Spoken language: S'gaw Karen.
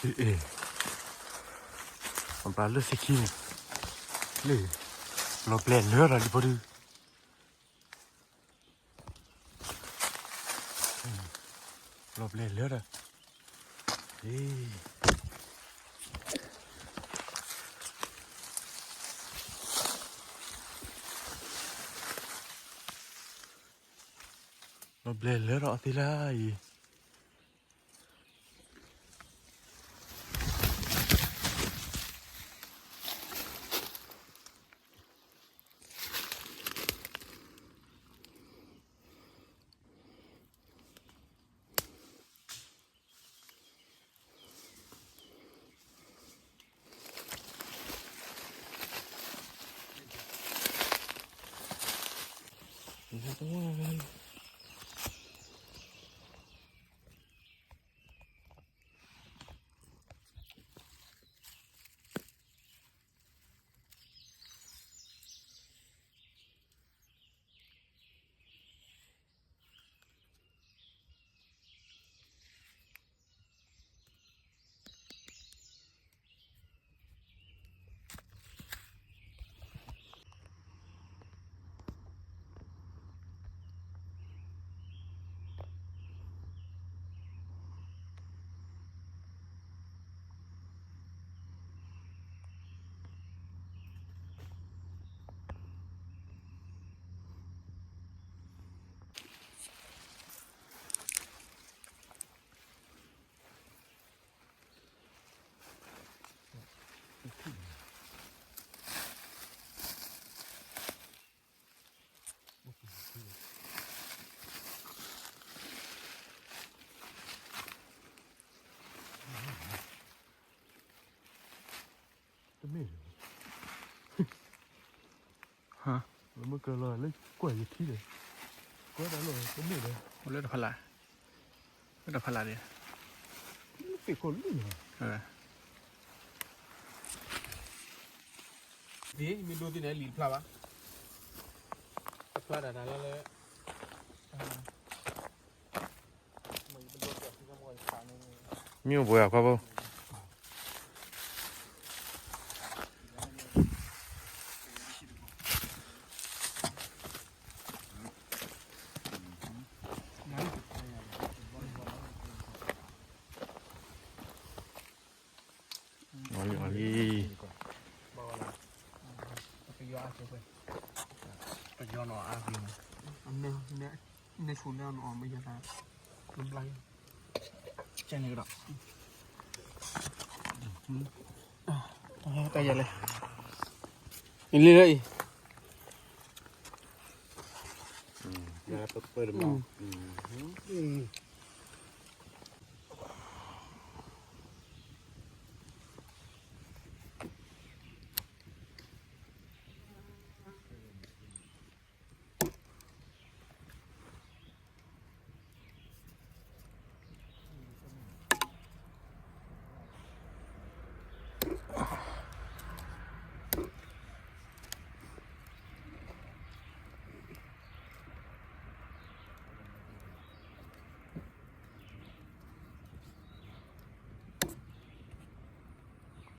အ့ၣ်, အပျးလၢသ့ၣ်ခံန့ၣ်, လၢ, လီၤပျဲၢ်လၢဒီးလံဖိဒု, လီၤပျဲၢ်လၢဒီး, လီၤပျဲၢ်လၢဒီးအီၤသ့လၢအံၤ တမ့ၢ်, မ့ၢ်ကလီၤလၢကွၢ်ယထံဒီး, ကွၢ်တၢ်လီၢ်တမ့ၢ်ဒီး, လၢတဖးလၢ်, လၢတဖးလၢ်ဒီး, သ့ၣ်ခိၣ်လံန့ၣ်, ဒ်မ့ၢ်ဒိသ့ၣ်န့ၣ်လံာ်တဖျါဘၣ်, တဖျါတၢ်တၢ်လၢလၢ မ့ၢ်အိၣ်ပှဲၤအခီဘိ, အီၤလံ, အီၤလံ, ပယီၤအါကဲ, ပယီၤနီၤအါကဲ, နဲဆူၣ်လၢအီၤမ့ၢ်ယၤ, နဘျါ, ကဲန့ၣ်ကဒီး, တၢ်ယဲလဲၣ်, အံၤလံလၢအံၤ, ပပၢၢ်တမီၤ,